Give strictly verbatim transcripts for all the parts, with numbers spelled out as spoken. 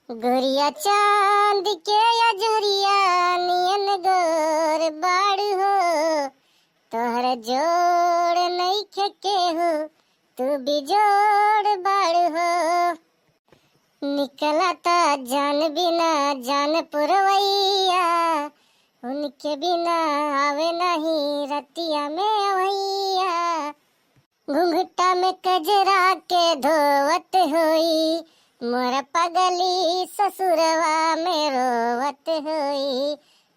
गोरिया चांद के अजोरिया नियन गोर बाड़ू हो, तोहर जोड़ नइखे केहू, तू बिजोड़ बाड़ू हो। निकलता जान बिना जान पुरवैया, उनके बिना आवे नहीं रतिया में अवैया। घुंघटा में कजरा के धोवत होई, मोर पगली ससुरवा में रोवत होई,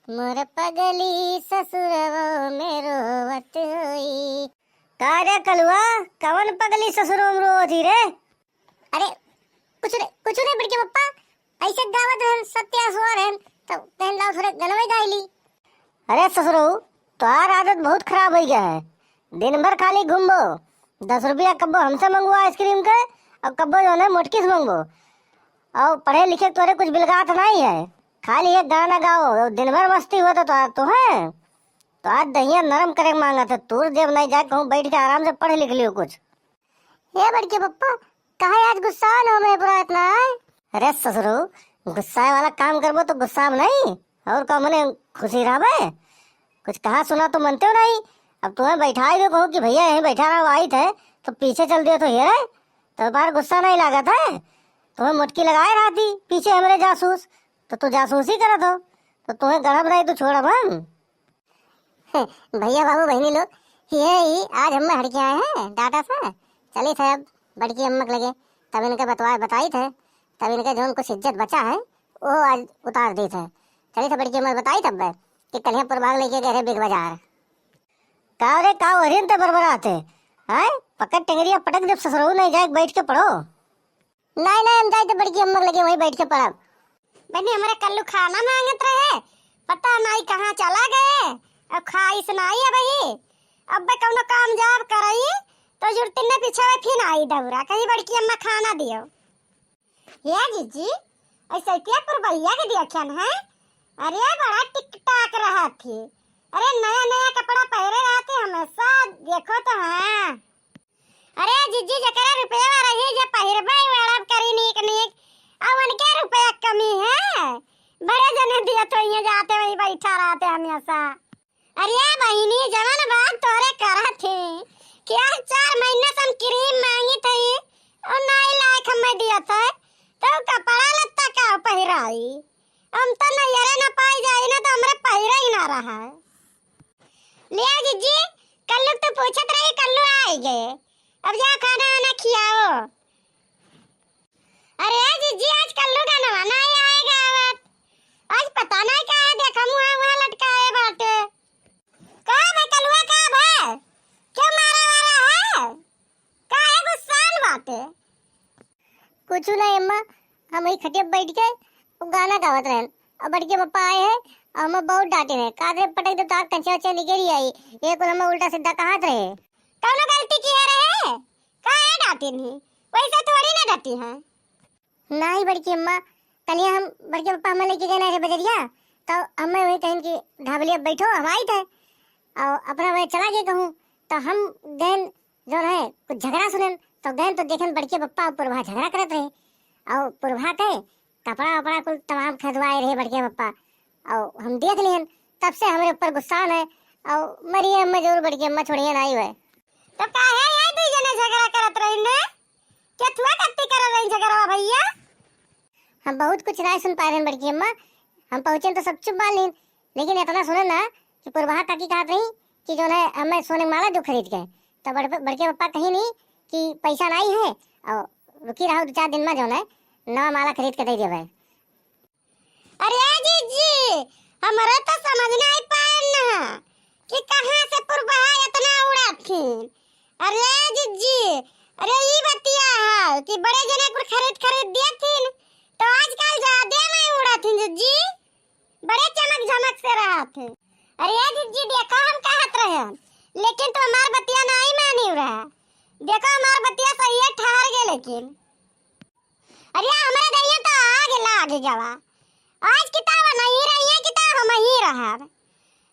मोर पगली ससुरवा में रोवत होई। का रे कलुआ, कवन पगली ससुरवा में रोवत ही रे? अरे, कुछ नहीं, कुछ नहीं बड़के पप्पा, ऐसे गावत रहन, सत्या सुआ रहन, तो कहन लाओ थोड़े गनवे गाई ली। अरे ससुरऊ, तोहार आदत बहुत खराब होइ गया है। दिन भर खाली घूमबो, दस रुपया कब्बो हमसे मंगवा आइसक्रीम के, और कब्बो जौन है मोटकी से मंगबो। और पढ़े लिखे तोरे कुछ बिलगात नहीं है, खाली एक गाना गाओ, और दिन भर मस्ती होता तो, तो है। तो आज दहिया नरम करे के मांगत है, तूर देव नहीं जाए कहूँ बैठ के आराम से पढ़ लिख लियो कुछ। ए बड़के पप्पा, काहे आज गुस्सा न हो मैं बुरा इतना है? अरे ससुरऊ, गुस्साए वाला काम करबो तो गुस्सा में नहीं, और का मने खुशी रहबे? कुछ कहा सुना तो मनते हो नहीं। अब तुम्हें बैठाई दो, कहो कि भैया यहीं बैठा रहो, आई थे तो पीछे चल दियो तो ये, तो बार गुस्सा नहीं लागत है। तुम्हें मुटकी लगाए रहती पीछे हमारे जासूस, तो तू जासूसी करत हो, तो तुम्हें गढ़ब नहीं तो छोड़ब हम। भैया बाबू बहिनी लोग, ये ही आज हम हड़के आए हैं डाटा से। चली थे अब बड़की अम्मा के लगे, तब इनके बतवा बताई थे, तब इनके जौन कुछ इज्जत बचा है वो आज उतार दी थे। चली थे बड़की अम्मा बताई तब कि कलिया पुरभाग लेके गए रहे बिग बाजार। का रे, का ओरियन ते बरबरात है? हैं? पकड़ टेंगरिया पटक, जब ससुरऊ नहीं जाए, बैठ के पढ़ो। नहीं, नहीं, हम जाए तो बड़की अम्मा के लगे वहीं बैठ के पढ़ब। बहनी, हमारे कल्लू खाना मांगत रहे, पता नहीं कहाँ चला गए, अब खाइस नहीं है भाई। अब बे कौनो काम जाब करई तो जुड़ती ने पीछे फिर आई दौरा, कहीं बड़की अम्मा खाना दियो। हे जीजी, ऐसे क्या पुरबैया के देखन है? अरे बड़ा टिकटाक रहा थी, अरे नया नया कपड़ा पहरे रहती हमेशा, देखो तो हाँ। अरे जीजी, जकरा रुपया रही जे पहिरबे वड़ब करी नीक नीक, अब उनके रुपया कमी है, बड़े जने दिए तो ये जाते वही बैठा रहते हमेशा। अरे बहिनी, जवन बात तोरे करत ही कि आज चार महीना से हम क्रीम मांगी थी और नाई लायक हमें दिया था, तो कपड़ा लत्ता का पहिराई? हम तो नैहरे न पाई जाई ना, तो हमरे पहिरा ही ना रहा है। लिया जीजी, कल्लू तो पूछत रही, कल्लू आई गए, अब जा खाना वाना खियाओ। अरे जीजी, आज कल्लू का नवा नहीं आए गावत। आज पता नहीं का है, देखा मुँह वहाँ लटकाए बाटे। का बे कलुआ, का बे? क्यों मारा वारा है? काहे गुस्सान बाटे? कुछ नहीं अम्मा, हम वही खटिया पे बैठ के वो गाना गावत रहन और बड़के पप्पा आए हैं और हमें बहुत डांटे हैं। कादरे पटक दे तो आग कंचा वंचा निकल ही आई। ये कुल हमें उल्टा सीधा कहत रहे। कौनो गलती किए रहे? काहे डांटे नहीं? वैसे थोड़ी ना डांटी हैं। नाही बड़की अम्मा, कलिया हम बड़के पप्पा हमें लेके गए ना रे बजरिया, तो हमें वही कहन कि ढाबलिया बैठो, हम आई थे और अपना वह चला गए कहूँ। तो हम गए जौन है कुछ झगड़ा सुनेन, तो गए तो देखेन बड़के पप्पा और पुरभा झगड़ा करत रहे और पुरभा के कपड़ा वपड़ा कुल तमाम खरीदवाए रहे बड़के पप्पा और हम देख लिहन। तब से हमरे ऊपर गुस्सा है और मरिए अम्मा जरूर बड़की अम्मा छोड़िए ना आई हुए। तो काहे ये दुई जने झगड़ा करत रही ने? केथुआ कत्ती करत रही झगड़वा भैया? हम बहुत कुछ ना सुन पाए रहन बड़की अम्मा, हम पहुँचे तो सब चुप बालिन, लेकिन इतना सुने ना कि पुरबहा काकी कहत रही कि जौन है हमें सोने के माला दो खरीद के, तो बड़-, बड़के पप्पा कही नहीं कि पैसा नहीं है और रुकी रहो दो चार दिन में जौन है नवा माला खरीद के दे देवे। अरे जीजी, हमरे तो समझ नहीं पाए ना कि कहाँ से पुरबहा इतना उड़ाथिन। अरे जीजी, अरे ई बतिया है कि बड़े जने कुल खरीद खरीद दियथिन, तो आजकल ज्यादा नहीं उड़ाथिन जीजी, बड़े चमक झमक से रहथिन। अरे जीजी, देखो हम कहत रहे, लेकिन तू हमार बतिया नहीं मानी रहा। देखो हमार बतिया सही है, ठहर गए लेकिन। अरे हमरे दहिया तो आग लाग गवा। आज किताब नहीं रही है, किताब हम ही रहब।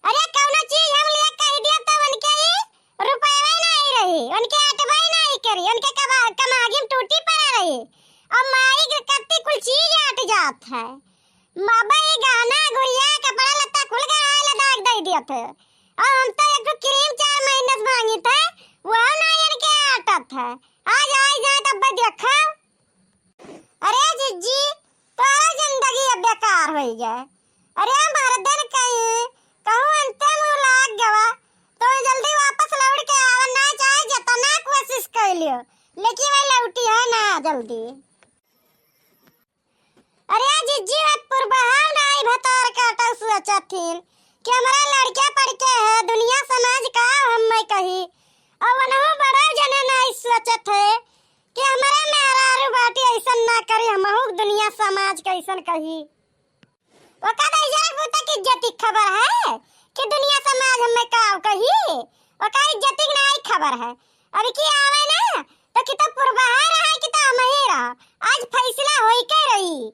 अरे कौनो चीज हम लिए कह दिया तो उनके ही रुपये नहीं रही, उनके अटवाई नहीं करी, उनके कमा-, कमागी में टूटी पड़ा रही। अब माई के कत्ती कुल चीज आट जात है। अब ई गहना गुरिया कपड़ा लत्ता कुल गहना लदाक दे दियत है। अब हम तो एक ठो क्रीम चार महीने से मांगित है, वह ना इनके आटत है। आज आई जाए तब देखा। अरे जिज्जी, तोहरा जिंदगी अब बेकार होई गए। अरे मर्दन कहीं, कहूँ अंते मुँह लाग गवा, तो जल्दी वापस लौट के आवा ना, चाहे जितना कोशिश कर लियो, लेकिन वह लौटी है ना जल्दी। अरे जिज्जी, वह पुरबहाव ना आई भतार काटल सोचथिन कि हमरा लड़के पड़के है, दुनिया समाज का हम मैं कही, और वनहु बड़ा जने ना आई सोचत है कि हमारे मेहरारू बाटी ऐसन ना करी, हमहू दुनिया समाज कैसन कही। ओका तो इज्जत बुता की इज्जत की खबर है कि दुनिया समाज हमें का कही, ओका इज्जत की नहीं खबर है। अब की आवे ना तो कि तो पुरबहार है कि तो हम ही रहा, आज फैसला होई के रही।